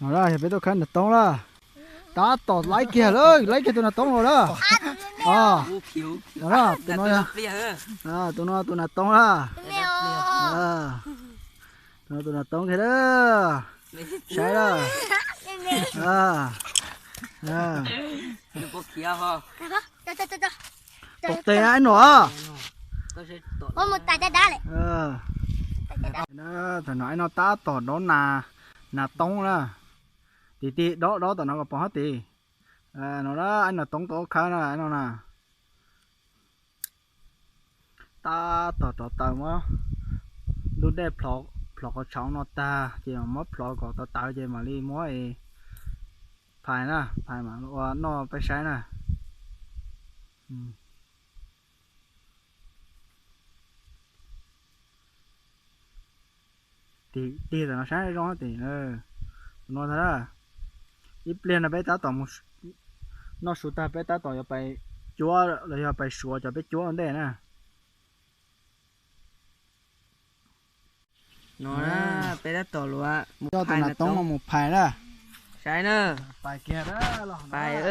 No yog peb tuaj khawb nas toob lawm. Tab tom laib kiag lawm, laib kiag tus nas toob los lawm. Tus no, tus no tus nas toob lawm. Tus no tus nas toob kiag lawm. Saib lawm. Pom tes ib no. Thaum no ib no tab tom dob nas toob na. Tim tim dob dob tom no kom pom hab tim. No ib no toob tau khawb na no na. Tab tom rov taws muab lub dej plhov qhov tshauv no tag ces muab plhov kom tau tawv ces mam li muab phais na, phais mam ua noj peb saib na. Tig tam no saib zoo tim no tag. Ib pliag no peb tab tom mus noj su tag peb tab tom yuav pais cuab los yog pais suav cov peb cuab ua ntej na. No peb tab tom luav coj tus nas toob no mus phais na. Saib na. Phais kiag los pais.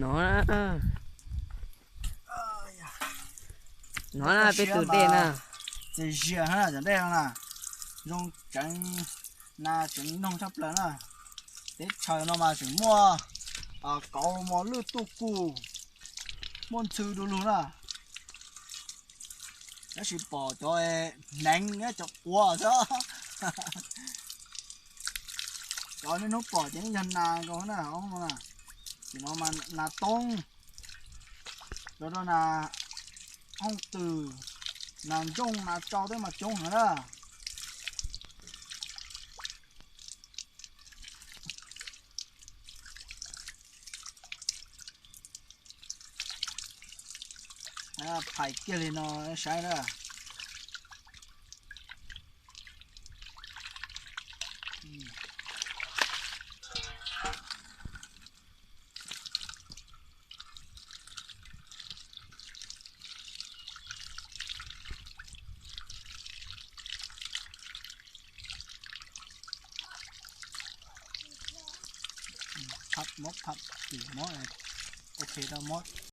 No, no peb tus dej na. Txias zias cov dej no na, zoo tseev, nas tseev noog tshaj plaws na. Teb chaws no mas tseem muaj kauv mos lwj tuj kum, muaj ntxhw du lug na. Tab sis pom cov hneev thiab cov quav xwb. Cov niaj hnub pom ces yeej yog nas nkaus na, no na. Tim no mas nas toob, cov rau nas hooj twm, nas ntsooj, nas tsau tej mas coob heev na. Phais kiag li no saib na.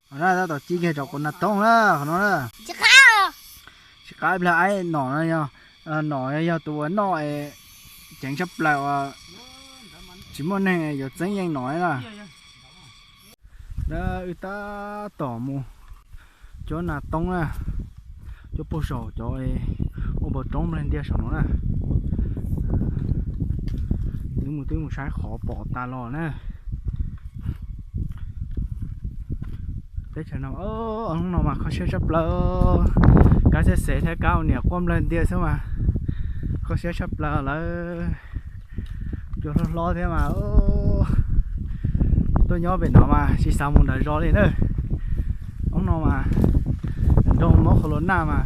Qhov no tab tom ci kiag cov quav nas toob na, qhov no na. Tsis qab pliag ib nom no, nom yog tus uas noj ceev tshaj plaws uas tsis muaj neeg yuav txeeb yeej nom na. Wb tab tom mus cuab nas toob na, cuab puag saum cov ua npau roob nplawg ntias saum no na. Twb mus twb mus saib qhov pom tas los na. Teb chaws no, hnub no mas kho siab tshaj plaws, kab txhiaj xev thiab kab ua niam quaj nplawg ntias xwb mas kho siab tshaj plaws lawm. Cua hlob hlob thiab mas tuaj nyob pem no mas tsis xav mus nram zos li na. Hnub no mas nrog mob qhov los naj mas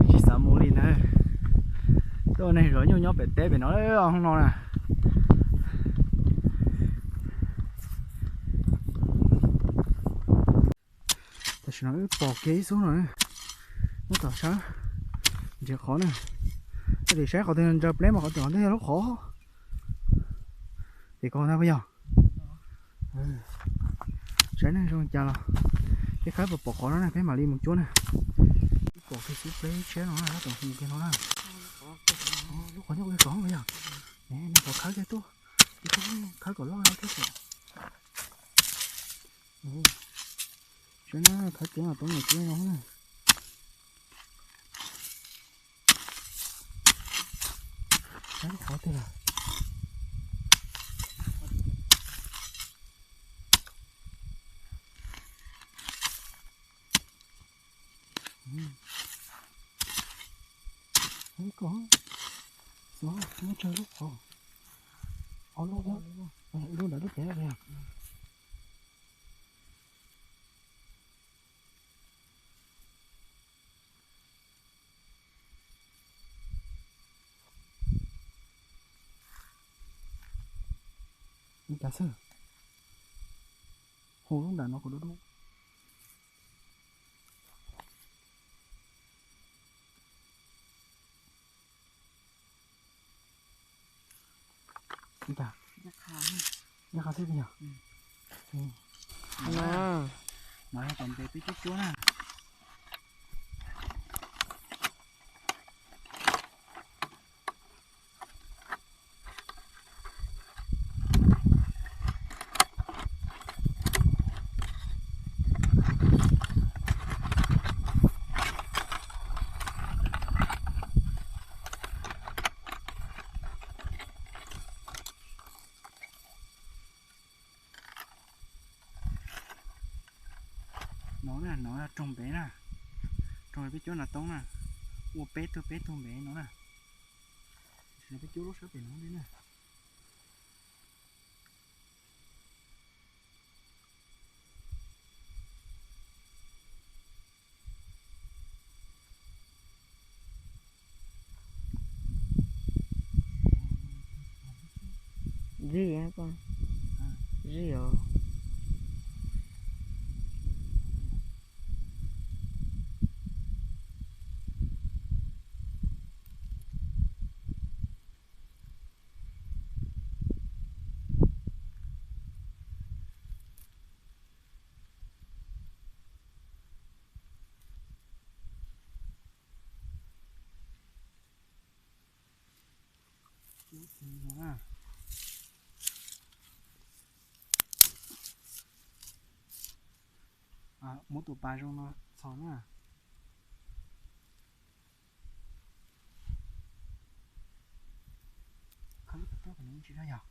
tsis xav mus li ntag. Tuaj ua neeg zov nyuj nyob pem teb pem no hnub no na. Tam sim no wb pom kiag ib xub no, muab tom sawv nrhiav qhov na. Tab sis saib qhov twg ntsaws pleb mas qhov twg qhov ntawd yog lub qhov. Tim ko ntag puas yog? Saib neeg zoo li cas los peb khawb pom qhov no na peb mam li mus cuab na. Pom kiag xub pleb tshiab no na, tab tom hu kiag no na. Lub qhov nyob ua kom puas yog? Nws qhov khawb kiag tuaj, khawb kom loj thiab kom. Saib na, khawb cuab mas toob nyuam cuab no na. Saib lub qhov twg lawm. Ib ko, muab tsawg lub qhov. Ob lub, lub ntawd lub pem. Ib cas xwb. Hu lub nram no kuv dub dub. Ntag. Nyob qhov twg yog? No, no yog tom npe peb cuab cuab na. No na, no yog roog npev na, roog peb cuab no toob na, ua peb tug peb tug npev no na. Peb cuab lub sab pem no li na. Zij, zij os. Muab tus pas zoo no txhos na. Khawb lub pas toj kom nws tsis dag yog.